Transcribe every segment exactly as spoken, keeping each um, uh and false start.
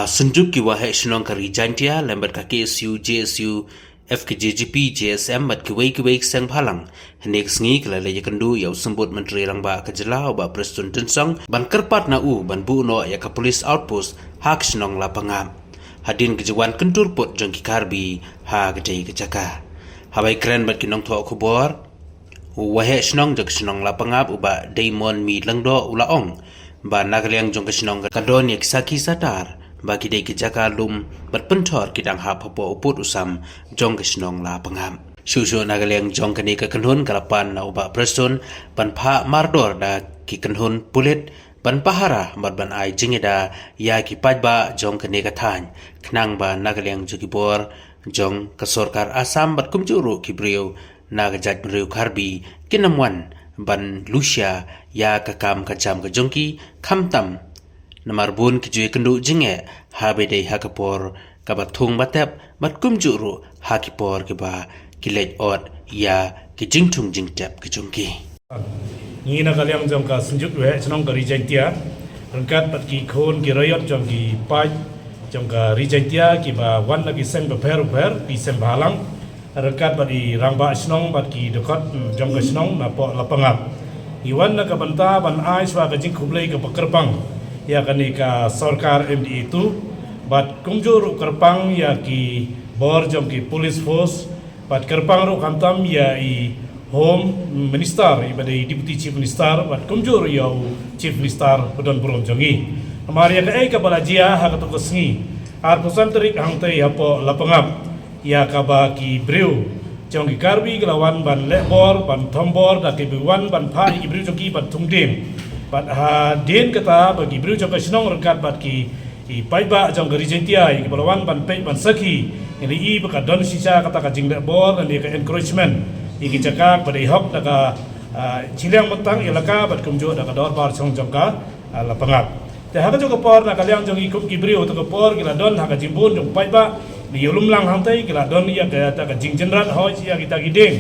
Synjuk ki waheh shnong ka Ri Jaintia lem bad ka K S U, J S U, F K J G P, J S M bad kiwei kiwei ki seng bhalang hynne ka sngi ki la leit ïakynduh ïa u Symbud Myntri Rangbah ka jylla u Bah Prestone Tynsong ban kyrpad na u ban buh noh ïa ka police outpost ha ka shnong Lapangap hadien ka jingwan kyntur pud jong ki Karbi ha katei ka jaka. Haba ïakren bad ki nongthoh khubor, u waheh shnong jong ka shnong Lapangap u Bah Daimon Mi Lyngdoh u la ong ba na ka liang jong ka shnong ka don ïa ki sakhi satar ba ki dei ki jaka lum bad pynthor ki dang hap hapoh u pud u sam jong ka shnong Lapangap. Shuh shuh na ka liang jong kane ka kynhun ka la pan na u Bah Prestone ban phah mardor da ki kynhun pulit ban pahara bad ban ai jingïada ïa ki paidbah jong kane ka thaiñ, khnang ba na ka liang jong ki bor jong ka sorkar Assam bad kumjuh ruh ki briew na ka jaitbynriew Karbi kin ym wan ban lushia ïa ka kam ka jam ka jong ki, khamtam namar bun ki ju ïakynduh jingeh haba dei ha ka por kaba thung ba tep bad kumjuh ruh ha ki por kiba ki leit ot ïa ki jingthung jingtep ka jong ki. Ngi na ka liang jong ka Synjuk Waheh Shnong ka Ri Jaintia ryngkat bad ki khun ki raiot jong ki paid jong ka Ri Jaintia kiba wan na ki seng bapher bapher, ki seng bhalang, ryngkat bad i rangbah shnong bad ki dkhot jong ka shnong napoh Lapangap. Ngi wan na ka bynta ban ai shuwa ka jingkhublei kaba kyrpang ïa kane ka sorkar M D A two bad kumjuh ruh kyrpang ïa ki bor jong ki police force bad kyrpang ruh khamtam ïa i Home Minister, iba dei Deputy Chief Minister bad kumjuh ruh ïa u Chief Minister ba don burom jong ngi. Namar ïa kaei kaba la jia ha kato ka sngi arphew san tarik hangtei hapoh Lapangap, ïa kaba ki briew jong ki Karbi ki la wan ban leh bor, ban thombor da kiba wan ban phah ïa ki briew jong ki ban thung dieng. Bad hadien kata ba ki briew jong ka shnong ryngkat bad ki, ki paidbah jong ka Ri Jaintia, ïa kiba la wan ban peit ban sakhi, ngi la ïohi ba ka don shisha kata ka jingleh bor lane ka encroachment ïa ki jaka ba dei hok da ka, ah, shiliang bynta elaka bad kumjuh da ka dorbar shnong jong ka, ah, Lapangap. Te ha kajuh ka por na ka liang jong ngi kum ki briew, kato ka por ki la don ha ka jingbun jong u paidbah, ngi ïalum lang hangtei, ki la don ïa kata ka jingjynrat hoi ïa kita ki dieng.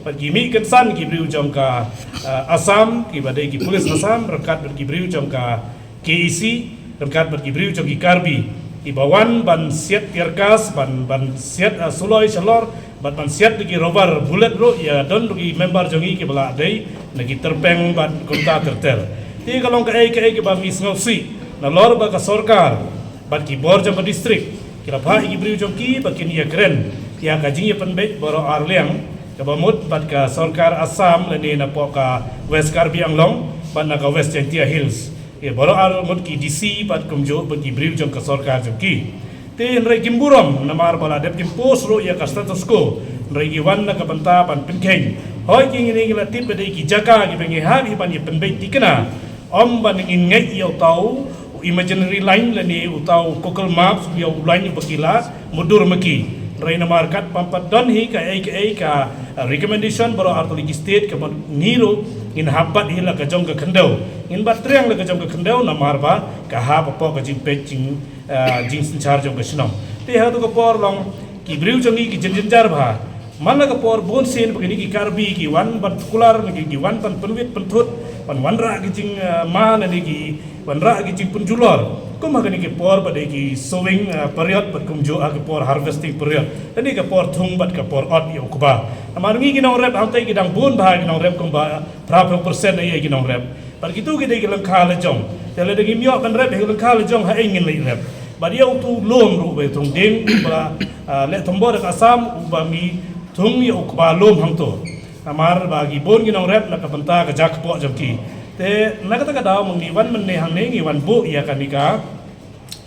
Bad ki mih kynsan ki briew jong ka, ah, Assam, kiba dei ki police Assam ryngkat bad ki briew jong ka K A C ryngkat bad ki briew jong ki Karbi, kiba wan ban siat tear gas, ban, ban siat, ah, suloi shalor bad ban siat da ki rubber bullet ruh, ïa don ruh ki member jong ngi kiba la dei na ki tyrpeng bad kumta ter ter. Te ka long kaei kaei kaba ngi sngewsih nalor ba ka sorkar bad ki bor jong ka district ki la phah ïa ki briew jong ki ba kin ïakren ïa ka jingïapynbeit baroh ar liang, kaba mut bad ka sorkar Assam lane napoh ka West Karbi Anglong bad na ka West Jaintia Hills. Ïa baroh ar ngut ki D C bad kumjuh bad ki briew jong ka sorkar jong ki. Te hynrei kim burom namar ba la dep impose ruh ïa ka status quo, hynrei ki wan na ka bynta ban pynkheiñ. Hoi, ki ngi ne ngi la tip ba dei ki jaka kiba ngi hap hi ban ïapynbeit thikna. Ym ban ngin ngeit ïa uta u imaginary line lane uta u Google Maps, ïa u line uba ki la mutdur ma ki. Hynrei namar katba ym pat don hi kaei kaei ka, ah, recommendation baroh ar tylli ki state, kaba ngi ruh ngin hap bat hi la ka jong ka khyndew. Ngin bat triang la ka jong ka khyndew namar ba ka hap hapoh ka jingpeit jing, ah, jingsynshar jong ka shnong. Te ha kato ka por long ki briew jong ngi ki jynjar bha. Man la ka por bun sien ba kine ki Karbi ki wan ban kular, ki, ki wan ban pynwit pynthut, ban wanrah ki jing, ah, ma lane ki wanrah ki jingpynjulor. Kum ha kine ki por ba dei ki sowing, ah, period bad kumjuh ha ki por harvesting period, lane ka por thung bad ka por ot ïa u kba. Namar ngi ki nongrep hangtei ki dang bun bha ki nongrep, kumba phra phew percent ïa ki nongrep. Bad kito ki dei ki lyngkha la jong. Te lada ngim ïoh ban rep ïa ki lyngkha la jong, haei ngin leit rep? Bad ïa uto u lum ruh ba thung dieng, uba, ah, leh thombor da ka Assam, uba ngi thung ïa u kba lum hangto. Namar ba ki bun ki nongrep na ka bynta ka jaka kpoh jong ki. Te na kata ka daw ma ngi wan mynne hangne ngi wan buh ïa kane ka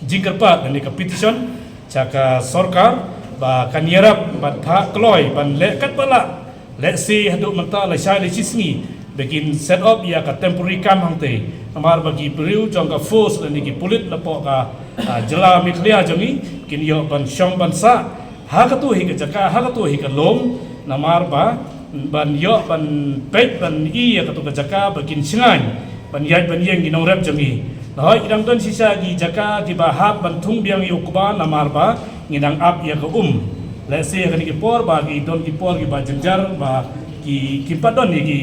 jingkyrpad lane ka petition sha ka sorkar ba kan ïarap bad phah kloi ban leh katba lah, lehse haduh mynta lashai lashi sngi, ba kin set up ïa ka temporary camp hangtei. Namar ba ki briew jong ka force lane ki pulit napoh ka, ah, jylla Meghalaya jong ngi kin ïoh ban shong ban sah ha kato hi ka jaka, ha kato hi ka lum, namar ba ban ïoh ban peit ban i ïa kato ka jaka ba kin shngaiñ ban ïaid ban ïeng ki nongrep jong ngi. Hoi, ki dang don shisha ki jaka kiba hap ban thung biang ïa u kba namar ba ngi dang ap ïa ka um. Lehse ha kine ki por ba ki don ki por kiba jynjar ba ki, kim pat don ïa ki,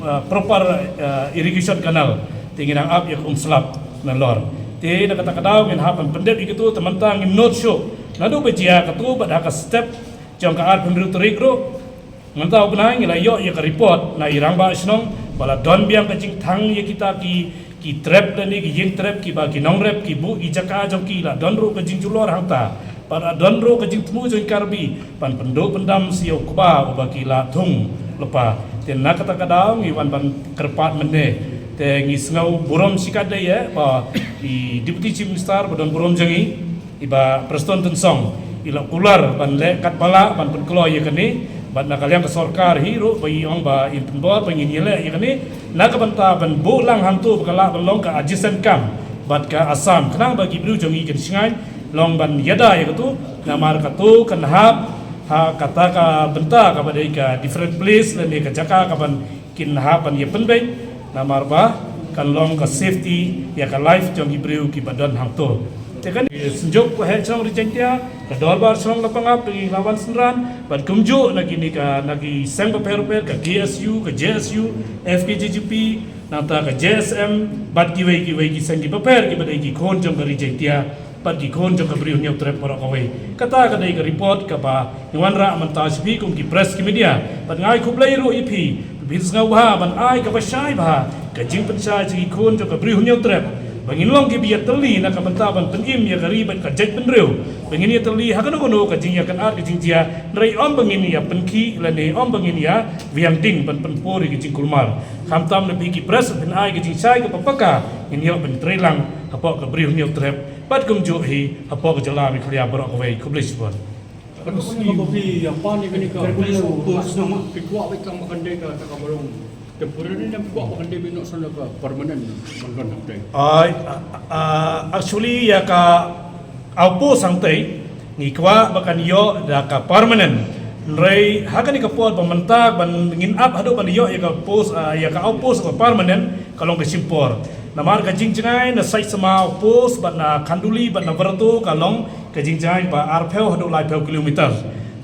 uh, proper, uh, irrigation canal. Te ngi dang ap ïa ka um slap nalor. Te na kata ka daw ngin hap ban pyndep ïa katu, te mynta ngin nud shuh naduh ba jia katu bad ha ka step jong ka arphew hynriew tarik ruh. Mynta u bnai ngi la ïoh ïa ka report na i rangbah shnong ba la don biang ka jingthang ïa kita ki, ki trep lane ki ïing trep kiba ki nongrep ki buh ki jaka jong ki, la don ruh ka jingjulor hangta. Bad la don ruh ka jingthmu jong ki Karbi ban pynduh pyndam sha u kba uba ki la thung lypa. Te na kata ka daw ngi wan ban kyrpad mynne. Te ngi sngew burom shikatdei ïa ba i Deputy Chief Minister ba don burom jong ngi, i Bah Prestone Tynsong, i la kular ban leh katba lah ban pynkloi ïa kane. Bad na ka liang ka sorkar hi ruh ba ngi ong ba in pynbor ba ngin ïaleh ïa kane na ka bynta ban buh lang hangto ba ka lah ban long ka adjacent camp bad ka Assam, khnang ba ki briew jong ngi kin shngaiñ long ban ïada ïa katu. Namar katu kan hap ha kata ka bynta kaba dei ka different place lane ka jaka kaban kin hap ban ïa pynbeit, namar ba kan long ka safety ïa ka life jong ki briew kiba don hangto. Te kane ka Synjuk Waheh Shnong Ri Jaiñtia, ka Dorbar Shnong Lapangap, ngi la wan synran bad kumjuh na kine ka, na ki seng bapher bapher, ka K S U, ka J S U, F K J G P, nangta ka J S M bad kiwei kiwei ki seng kiba pher kiba dei ki khun jong ka Ri Jaiñtia bad ki khun jong ka Bri Hynñiewtrep baroh kawei. Kata ka dei ka report kaba ngi wanrah mynta sha phi kum ki press ki media. Bad nga ai khublei ruh ïa phi ba phin sngewbha ban ai kaba shai bha ka jingpynshai sha ki khun jong ka Bri Hynñiewtrep, ba ngin long kiba ïatylli na ka bynta ban pynim ïa ka ri bad ka jaitbynriew. Ba ngin ïatylli ha kano kano ka jingïakynad ka jingjia, hynrei ym ba ngin ïa pynkhih lane ym ba ngin ïa wiang ding ban pynpur ïa ka jingkulmar. Khamtam na phi ki press phin ai ka jingshai kaba paka, ngin ïoh ban trei lang hapoh ka Bri Hynñiewtrep bad kumjuh hi hapoh ka jylla Meghalaya baroh kawei. Khublei shibun. Kano sngewbha phi ïa pan ïa kane ka outpost, phi kwah beit tang ba kan dei ka, ka, ka ba long temporary ne phi kwah ba kan dei beit noh sha ka permanent ban don hangtei? Ai, a, a, a, actually ïa ka outpost hangtei ngi kwah ba kan ïoh da ka permanent. Hynrei ha kane ka por ba mynta ban ngin ap haduh ban ïoh ïa ka post, ah, ïa ka outpost ka permanent ka long ka shim por. Namar ka jingjngai na Saitsama outpost bad na Khanduli bad na Barato ka long ka jingjngai ba arphew haduh laiphew kilometer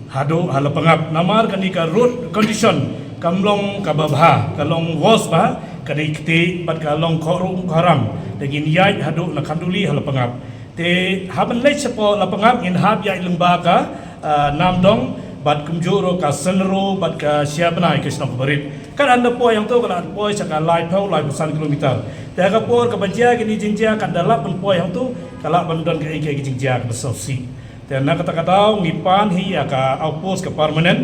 haduh ha Lapangap. Namar kane ka road condition kam long kaba bha, ka long worse bha, ka dei ktieh bad ka long khohruh khohram. Te ngin ïaid haduh na Khanduli ha Lapangap. Te haba leit shapoh Lapangap ngin hap ïaid lyngba ka, ah, Namdong bad kumjuh ruh ka Synro bad ka Shiabnai ka shnong kaba rit. Kat haba poi hangto ka la poi sha ka laiphew, laiphew san kilometer. Te ha ka por kaba jia kine jingjia, kat da lah ban poi hangto ka lah ban don kaei kaei ka jingjia kaba sngewsih. Te na kata ka daw ngi pan hi ïa ka outpost ka permanent,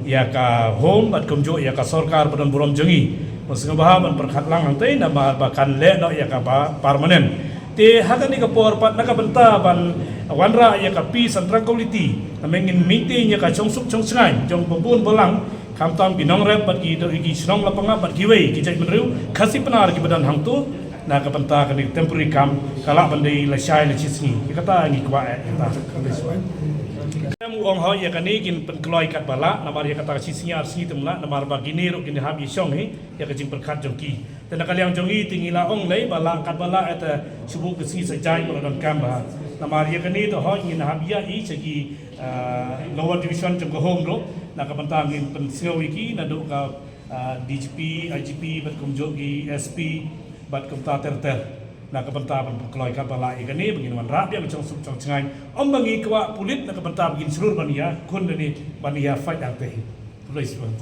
ïa ka home bad kumjuh ïa ka sorkar ba don burom jong ngi. Ngi sngewbha ban pyrkhat lang hangtei namar ba kan leh noh ïa kaba permanent. Te ha kane ka por pat na ka bynta ban wanrah ïa ka peace and tranquility, namar ngin maintain ïa ka shongsuk shongshngaiñ jong ba bun balang, khamtam ki nongrep bad ki, ki shnong Lapangap bad kiwei ki jaitbynriew Khasi Pnar kiba don hangto. Na ka bynta kane ka temporary camp ka lah ban dei lashai lashisngi. Ïa kata ngi kwah eh, ïa kata. Em, u ong hooid ïa kane kin pynkloi katba lah, namar ïa kata ka shisngi arsngi te ym lah, namar ba kine ruh kin hap ïa shong hi ïa ka jingpyrkhat jong ki. Te na ka liang jong ngi te ngi la ong lei ba lah katba lah, eh, te shu buh ka sngi sa jaiñ ba la donkam bha. Namar ïa kane te hooid ngin hap ïa i sha ki, ah, lower division jong ka home ruh, na ka bynta ngin pynsngew ïa ki naduh ka, ah, D G P, I G P bad kumjuh ki S P bad kumta ter ter. Na ka bynta ban pynkloi katba lah ïa kane ba ngin wanrah biang ka shongsuk shongshngaiñ. Ym ba ngi kwah pulit na ka bynta ba ngin shlur ban ïa khun lane ban ïa fight hangtei. Khublei shibun.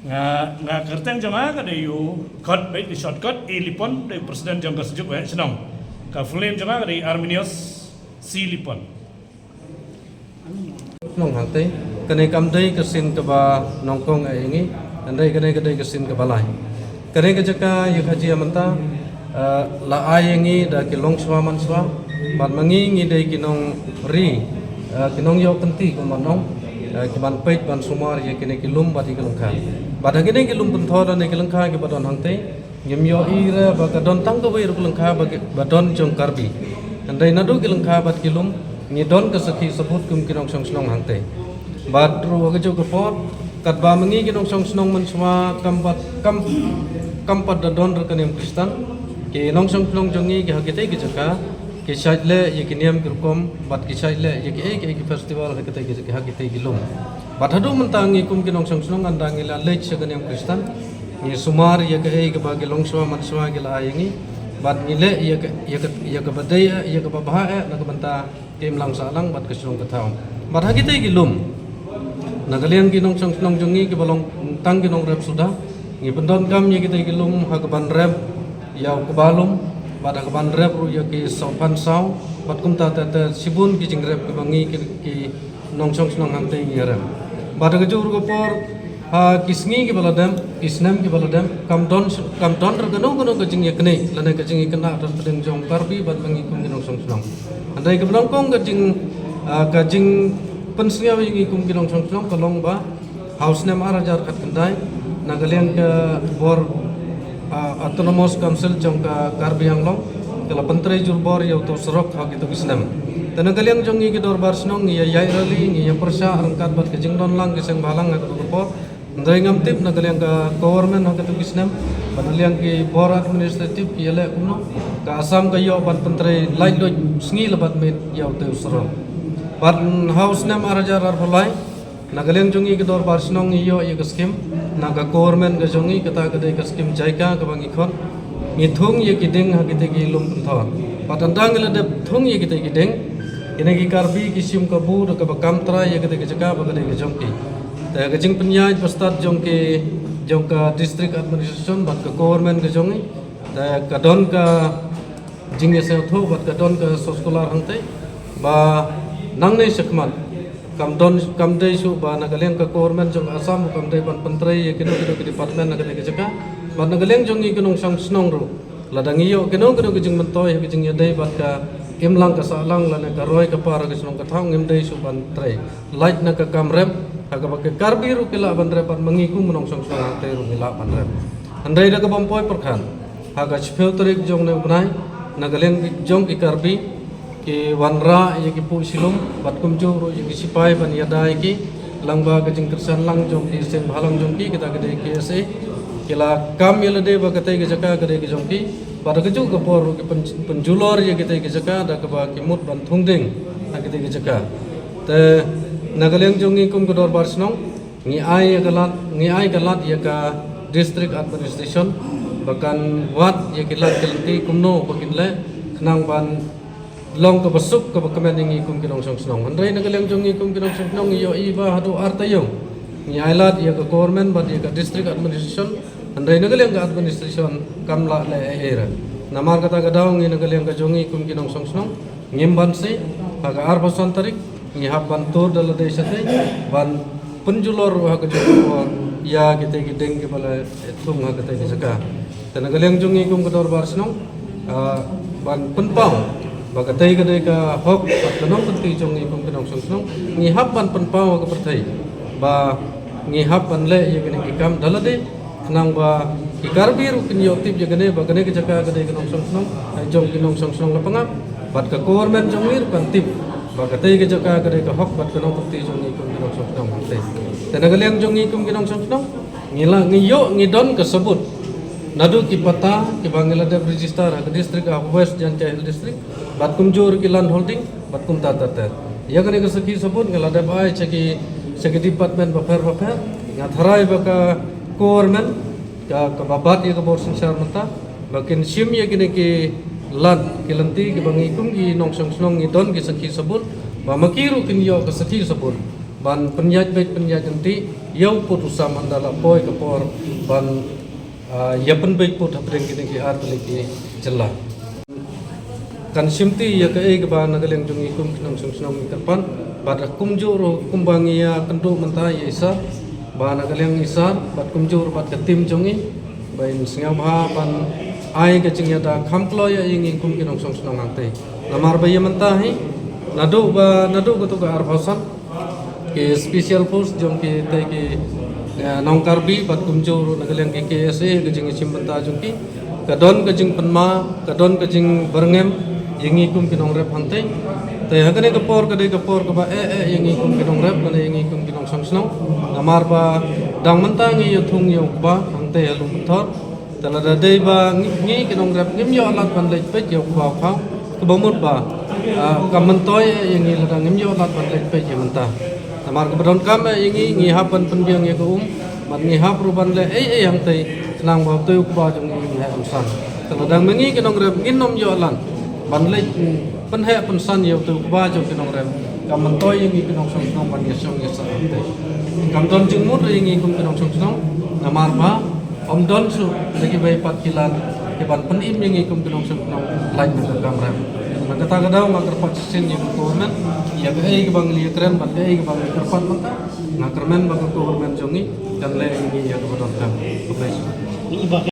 Nga, nga kyrteng jong nga ka dei u Kot, beit, ka shortcut, A Lipon, dei u president jong ka Synjuk Waheh Shnong. Ka full name jong nga ka dei Arminius C Lipon. Nong hangtei, kane kam dei ka sien kaba nyngkong eh ïa ngi, hynrei kane ka dei ka sien kaba lai. Kane ka jaka ïa ka jia mynta, eh, la ai ïa ngi da ki longshuwa manshuwa, bad ma ngi ngi dei ki nongri, eh, ki nongïoh kynti kumba nong, eh, ki ban peit ban sumar ïa kine ki lum bad ïa ki lyngkha. Bad ha kine ki lum pynthor ne ki lyngkha kiba don hangtei, ngim ïohi re ba ka don tang kawei ruh ka lyngkha ba ki, ba don jong Karbi. Hynrei naduh ki lyngkha bad ki lum, ngi don ka sakhi sabut kum ki nongshong shnong hangtei. Bad ruh ha kajuh ka por, katba ma ngi ki nongshong shnong manshuwa kam pat, kam, kam pat da don re ka niam Khristan, ki nongshong shnong jong ngi ki ha kitei ki jaka, ki shait leh ïa ki niam ki rukom, bad ki shait leh ïa kiei kiei ki festival ha kitei ki jaka, ha kitei ki lum. Bad haduh mynta ngi kum ki nongshong shnong ynda ngi la leit sha ka niam Khristan, ngi sumar ïa kaei kaba ki longshuwa manshuwa ki la ai ïa ngi. Bad ngi leh ïa ka, ïa ka, ïa ka ba dei, ïa ka ba bha eh, na ka bynta ka imlang sahlang bad ka shnong ka thaw. Bad ha kitei ki lum, na ka liang ki nongshong shnong jong ngi ki ba long tang ki nongrep suda, ngi pyndonkam ïa kitei ki lum ha ka ban rep ïa u kba lum, bad ha ka ban rep ruh ïa ki saw phan saw, bad kumta te te shibun ki jingrep ki ba ngi ki, ki nongshong shnong hangtei ngi rep. Bad ha ka juh ruh ka por, ha ki sngi ki ba la dep, ki snem ki ba la dep, kam don, kam don ruh kano kano ka jingïaknieh lane ka jingïakynad hapdeng jong Karbi bad ma ngi kum ki nongshong shnong. Hynrei ka ba nyngkong ka jing, ah, ka jingpynsngew ïa ngi kum ki nongshong shnong ka long ba ha u snem ar hajar khatkhyndai, na ka liang ka bor, ah, Autonomous Council jong ka Karbi Anglong ka la pyntrei jur bor ïa uto u surok ha kito ki snem. Te na ka liang jong ngi ki dorbar shnong ngi ïa ïaid rally, ngi ïa pyrshah ryngkat bad ka jingdon lang ki seng bhalang ha kato ka por. Hynrei ngam tip na ka liang ka government ha kato ki snem, bad na liang ki bor administrative ki ïa leh kumno, ka Assam ka ïoh ban pyntrei laitluid sngi la bad miet ïa uto u surok. Bad ha u snem ar hajar arphew lai, na ka liang jong ngi ki dorbar shnong ngi ïoh ïa ka skim na ka government ka jong ngi, kata ka dei ka skim JICA ka ba ngi khot. Ngi thung ïa ki dieng ha kitei ki lum pynthor. Bad tang ngi la dep thung ïa kitei ki dieng, kine ki Karbi ki shim kabu da ka ba kam trai ïa kitei ki jaka ba ka dei ka jong ki. Te ka jingpynïaid ba stad jong ki, jong ka district administration bad ka government ka jong ngi, te ka don ka jingïaseng thuh bad ka don ka soskular hangtei ba nangne shakhmat kam don, kam dei shuh ba na ka liang ka government jong Assam kam dei ban pyntrei ïa kino kino ki department na kane ka jaka. Bad na ka liang jong ngi ki nongshong shnong ruh, lada ngi ïoh kino kino ki jingmyntoi ha ka jingïadei bad ka imlang ka sahlang lane ka roi ka par ka shnong ka thaw, ngim dei shuh ban trei. Lait na ka kam rep ha ka ba ka Karbi ruh ki lah ban rep bad ma ngi kum nongshong shnong hangtei ruh ngi lah ban rep. Hynrei da ka bym poi pyrkhat, ha ka shiphew tarik jong une u bnai, na ka liang jong ki Karbi ki wanrah ïa ki puh shilum bad kumjuh ruh ïa ki sipai ban ïada ïa ki lyngba ka jingkyrshan lang jong ki seng bhalang jong ki, kita ka dei KSA. Ki la kam ïa lade ba katei ka jaka ka dei ka jong ki, bad ha ka juh ka por ruh ki pyn-, pynjulor ïa kitei ka jaka da ka ba ki mut ban thung dieng ha kitei ka jaka. Te na ka liang jong ngi kum ka dorbar shnong, ngi ai ïa ka lad, ngi ai ka lad ïa ka district administration ba kan wad ïa ki lad ki lynti kumno ba kin leh khnang ban long ka ba suk ka ba kmen ïa ngi kum ki nongshong shnong. Hynrei na ka liang jong ngi kum ki nongshong shnong ngi ïohi ba haduh ar taïew ngi ai lad ïa ka government bad ïa ka district administration. Hynrei na ka liang ka administration kam lah leh ei ei ruh. Namar kata ka daw ngi na ka liang ka jong ngi kum ki nongshong shnong ngim banse, ha ka arphew san tarik ngi hap ban tur da lade shatei ban pynjulor ruh ha ka juh ka por ïa kitei ki dieng ki ba la thung ha katei ka jaka. Te na ka liang jong ngi kum ka dorbar shnong, ah, ban pynpaw ba katei ka dei ka hok bad ka nongkynti jong ngi kum ka nongshong shnong, ngi hap ban pynpaw ha ka pyrthei ba ngi hap ban leh ïa kine ki kam da lade khnang ba ki Karbi ruh kin ïoh tip ïa kane ba kane ka jaka ka dei ka nongshong shnong, eh, jong ki nongshong shnong Lapangap, bad ka government jong ngi ruh kan tip ba katei ka jaka ka dei ka hok bad ka nongkynti jong ngi kum ki nongshong shnong. Te na ka liang jong ngi kum ki nongshong shnong, ngi la, ngi ïoh, ngi don ka sabut naduh ki pata ki ba ngi la dep register ha ka district, ha West Jaintia Hills District, bad kumjuh ruh ki land holding bad kumta ter ter. Ïa kane ka sakhi sabut ngi la dep ai sha ki, sha ki department bapher bapher. Nga tharai ba ka government ka, ka ba bat ïa ka bor synshar mynta ba kin shim ïa kine ki lad ki lynti ki ba ngi kum ki nongshong shnong ngi don ki sakhi sabut ba ma ki ruh kin ïoh ka sakhi sabut ban pynïaid beit pynïaid lynti ïa u pud u sam haba la poi ka por ban, ah, ïa pynbeit pud hapdeng kine ki ar tylli ki jylla. Kan shimti ïa kaei kaba na ka liang jong ngi kum ki nongshong shnong ngi kyrpad, bad kumjuh ruh kumba ngi ïa kynduh mynta ïa i Sir, ba na ka liang i Sir bad kumjuh ruh bad ka team jong ngi, ba in sngewbha ban ai ka jingïada kham kloi ïa ngi kum ki nongshong shnong hangtei. Namar ba ïa mynta hi naduh ba, naduh kato ka arphew san ki special force jong kitei ki, eh, nong Karbi bad kumjuh ruh na ka liang ki KSA, ka jingïashim bynta jong ki, ka don ka jingpynma, ka don ka jingbyrngem ïa ngi kum ki nongrep hangtei. Te ha kane ka por ka dei ka por kaba eh eh ïa ngi kum ki nongrep lane ïa ngi kum ki nongshong shnong. Namar ba dang mynta ngi ïathung ïa u kba hangtei ha Lum Pynthor. Te lada dei ba ngi, ngi ki nongrep ngim ïoh lad ban leit peit ïa u kba u khaw, kaba mut ba, ah, ka myntoi ïa ngi lada ngim ïoh lad ban leit peit ïa mynta. Namar kaba donkam ïa ngi, ngi hap ban pynbiang ïa ka um bad ngi hap ruh ban leh ei ei hangtei khnang ba uto u kba jong ngi un heh un san. Te lada ma ngi ki nongrep ngin ym ïoh lang ban leit pynheh pynsan ïa uto u kba jong ki nongrep, kam myntoi ïa ngi ki nongshong shnong ban ïa shong ïa sah. Te kam don jingmut ïa ngi kum ki nongshong shnong, namar ba ym don shuh da kiwei pat ki lad ki ban pynim ïa ngi kum ki nongshong shnong lait na ka kamram. Na kata ka daw nga kyrpad shisien ïa ka government, ïa kaei kaba ngi ïa kren bad kaei kaba ngi kyrpad mynta, nga kyrmen ba ka government jong ngi kan leh ïa ngi ïa kaba donkam. Khublei shibun.